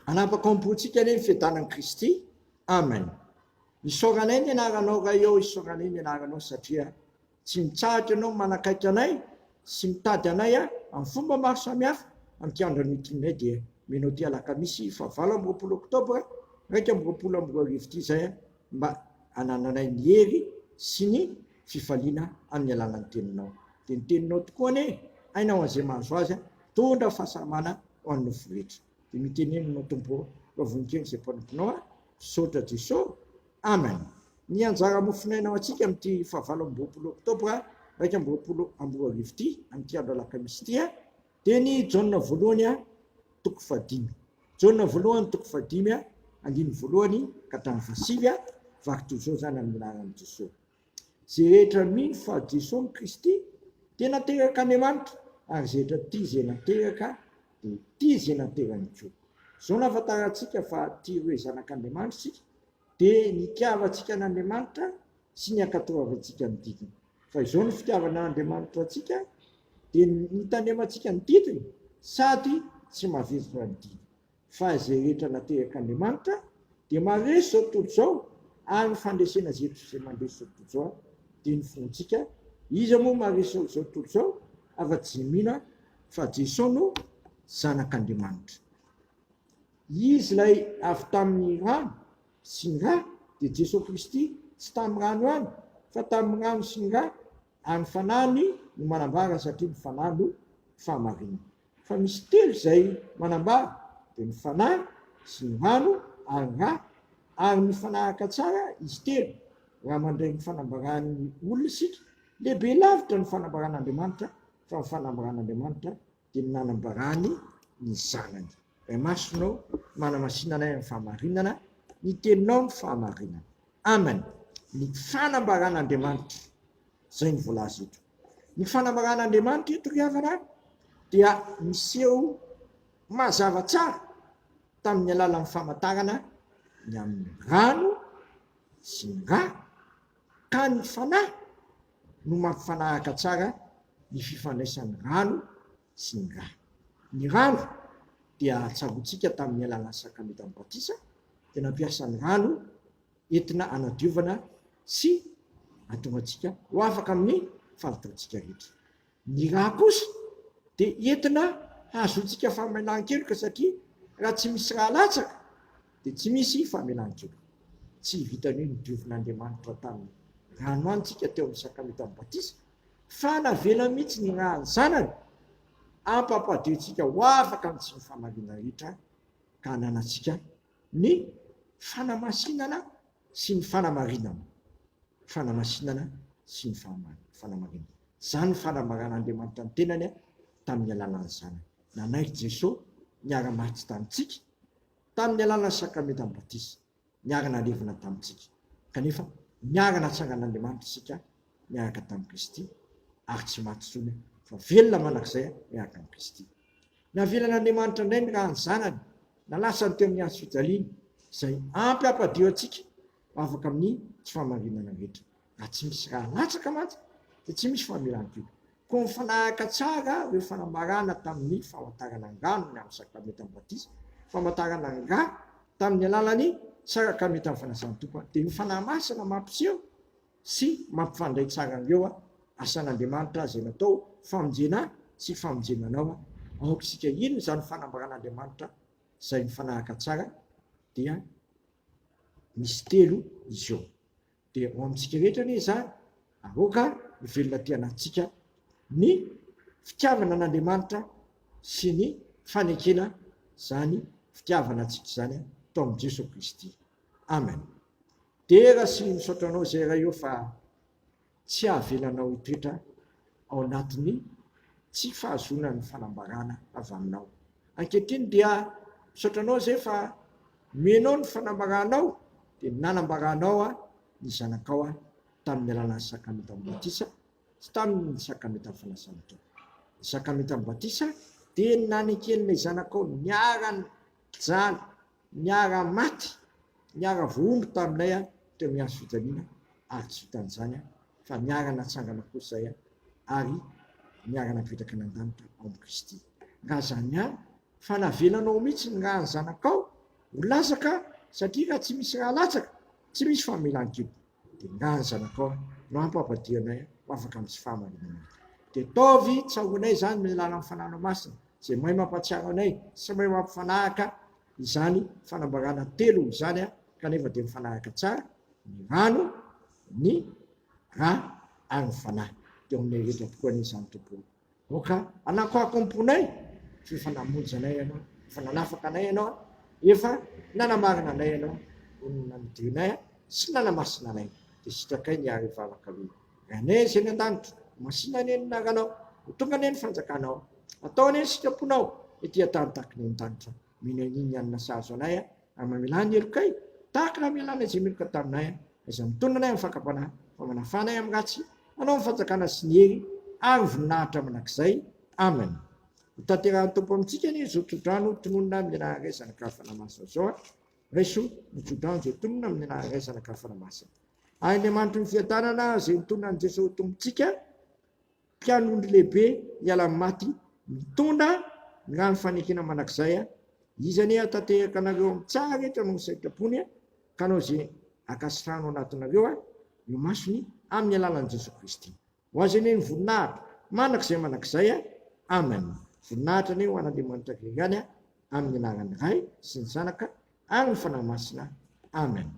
Hanapaka ao am-pontsika anie ny fiadanan'i Kristy. Amen. Isaoranay ny anaranao Ray ô, isaoranay ny anaranao satria tsy mitsahatra ianao manakaiky anay sy mitady anay amin'ny fomba maro samihafa amin'ity andro anio ity indray dia omenao ity alakamisy faha 28 oktobra 2021 ity izay mba hanananay ny hery sy ny fifaliana amin'ny alalan'ny teninao. Dia ny teninao tokoa anie aina ho an'izay mahazo azy, mitondra fahasalamana ho an'ny nofo rehetra. Dia miteneno anao Tompo ô, fa vonon-keno izay mpanomponao aho. Misaotra Jeso. Amen. Ny anjara mofonaina ho antsika amin'ity faha 28 oktobra 2021 ity, amin'ity andro alakamisy ity, dia ny Jaona voalohany toko fahadimy. Jaona voalohany toko fahadimy andininy voalohany ka hatramin'ny fahasivy, vaky toy izao izany amin'ny anaran'i Jesoa. Izay rehetra mino fa Jesoa no Kristy dia naterak'Andriamanitra, ary izay rehetra tia izay nateraka dia tia izay naterany koa. Izao no ahafantarantsika fa tia ireo zanak'Andriamanitra isika, dia ny itiavantsika an'Andriamanitra sy ny ankatoavantsika ny didiny. Fa izao no fitiavan'Andriamanitra antsika, dia ny nitandremantsika ny didiny sady tsy mahavelona ny didiny. Fa izay rehetra naterak'Andriamanitra dia maharesy izao tontolo izao, ary ny fandresena izay izay mandresy izao tontolo izao dia ny finoantsika. Iza moa maharesy izao tontolo izao afa-tsy izay mino fa Jesoa no Zanak'Andriamanitra. Izy ilay avy tamin'ny rano sy ny ra, dia Jesoa Kristy, tsy tamin'ny rano ihany, fa tamin'ny rano sy ny ra, ary ny Fanahiny no manambara satria ny Fanahy no fahamarinana. Fa misy telo izay manambara, dia ny Fanahy sy ny rano ary ny ra, ary mifanaraka tsara izy telo. Raha mandray ny fanambaran'ny olona isika, lehibe lavitra ny fanambaran'Andriamanitra, fa ny fanambaran'Andriamanitra dia ny nanambarany ny Zanany. Ray Masina ô, manamasina anay amin'ny fahamarinana, ny Teninao no fahamarinana. Amen. Ny fanambaran'Andriamanitra, izay no voalaza eto. Ny fanambaran'Andriamanitra eto ry havana dia miseho mazava tsara tamin'ny alalan'ny famantarana ny amin'ny rano sy ny ra ka ny fanahy no mampifanaraka tsara ny fifandraisan'ny rano sy ny ra. Ny rano dia tsaroantsika tamin'ny alalan'ny sakramentan'ny batisa dia nampiasa ny rano entina hanadiovana sy hahatonga antsika ho afaka amin'ny fahalotoantsika rehetra. Ny ra kosa dia entina hahazoantsika famelan-keloka satria raha tsy misy ra latsaka dia tsy misy famelan-keloka. Tsy vitan'ny hoe nodiovin'Andriamanitra tamin'ny rano antsika teo amin'ny sakramentan'ny batisa fa navelany mihitsy ny ran'ny Zanany hampampadio antsika ho afaka amin'ny tsy mifamaliana rehetra ka hananantsika ny fanamasinana sy ny fanamarinana. Fanamasinana sy ny fanamarinana. Izany ny fanambaran'Andriamanitra ny tenany tamin'ny alalan'ny Zanany. Nanaiky Jesoa niara-maty tamintsika tamin'ny alalan'ny sakramentan'ny batisa. Niara-nalevina tamintsika. Kanefa niara-natsangan'Andriamanitra isika niaraka tamin'i Kristy ary tsy maty intsony fa velona mandrakizay miaraka amin'i Kristy. Navelan'Andriamanitra indray ny ran'ny Zanany nalasany teo amin'ny hazo fijaliana izay ampy hampadio antsika ho afaka amin'ny tsy fahamarinana rehetra. Raha tsy misy ra latsaka mantsy dia tsy misy famelan-keloka. Koa mifanaraka tsara ireo fanambarana tamin'ny famantarana angano ny amin'ny sakramentan'ny batisa, famantarana ny ra tamin'ny alalan'ny sakramentan'ny fanasan'ny Tompo, dia io Fanahy Masina mampiseho sy mampifandray tsara an'ireo asan'Andriamanitra izay natao famonjena ahy sy famonjena anao. Aoka isika hino izany fanambaran'Andriamanitra izay mifanaraka tsara dia misy telo izy io. Dia ho amintsika rehetra anie izany, aoka ho velona aty anatintsika ny fitiavana an'Andriamanitra sy ny fanekena izany fitiavana antsika izany tao amin'i Jesoa Kristy. Amen. Dera sy misaotra anao izay Ray o fa tsy havelanao hitoetra ao anatin'ny tsy fahazoana ny fanambarana avy aminao. Ankehitriny dia misaotra anao izay fa nomenao ny fanambaranao dia nanambaranao ny zanakao tamin'ny alalan'ny sakramentan'ny batisa sy tamin'ny sakramentan'ny fanasan'ny Tompo. Ny sakramentan'ny batisa dia naneken'ilay zanakao niara-nijaly Niara-maty, niara-voahombo taminay aho teo amin'ny hazo fijaliana ary tsy vitan'izany fa niara-natsangana koa izay ary niara-napetraka any an-danitra ao amin'i Kristy. Raha izany ihany, fa navelanao mihitsy ny ràn'ny Zanakao. Ho latsaka satria raha tsy misy rà latsaka, tsy misy famelan-keloka. Dia ny ràn'ny Zanakao no hampampadio anay ho afaka amin'ny tsy fahamarinana rehetra. Dia ataovy tsaroanay izany amin'ny alalan'ny Fananao Masina, izay mahay mampahatsiaro anay sy mahay mampifanaraka izany fanambarana telo izany kanefa dia mifanaraka tsara ny rano, ny rà ary ny fanahy. Dia ao aminay rehetra tokoa anie izany Tompo ô. Aoka hanakoako am-ponay fa efa namonjy anay Ianao, efa nanafaka anay Ianao, efa nanamarina anay Ianao, no nanodio anay sy nanamasina anay. Dia sitrakay ny hary hivavaka hoe, Rainay izay any an-danitra, ho masina anie ny anaranao, ho tonga anie ny fanjakanao, atao anie ny sitraponao ety an-tany tahaka ny any an-danitra. Mino an'iny ny hanina sahaza anay ary mamelà ny helokay tahaka ny namelàna izay meloka taminay. Aiza mitonona anay amin'ny fakam-panahy fa manafà anay amin'ny ratsy, anao ny fanjakana sy ny hery ary ny voninahitra mandrakizay. Amen. Ho tanterahan'ny Tompo amintsika anie izao tsodrano tononina amin'ny anaran'ny Ray Zanaka ary Fanahy Masina izao. Raiso ny tsodrano izay tononina amin'ny anaran'ny Ray Zanaka ary Fanahy Masina. Ary Andriamanitry ny fiadanana izay nitondra an'i Jesoa ho Tompontsika, Mpiandry ondry lehibe hiala amin'ny maty, mitondra ny rano fanekena mandrakizay, Izy anie hahatanteraka anareo amin'ny tsara rehetra noho ny sitrapony, ka hanao izay ankasitrahany ao anatinareo eo imasony amin'ny alalan'i Jesoa Kristy. Ho Azy anie ny voninahitra, mandrakizay mandrakizay. Amen. Voninahitra anie ho an'Andriamanitra irery ihany, amin'ny anaran'ny Ray sy ny Zanaka ary ny Fanahy Masina. Amen.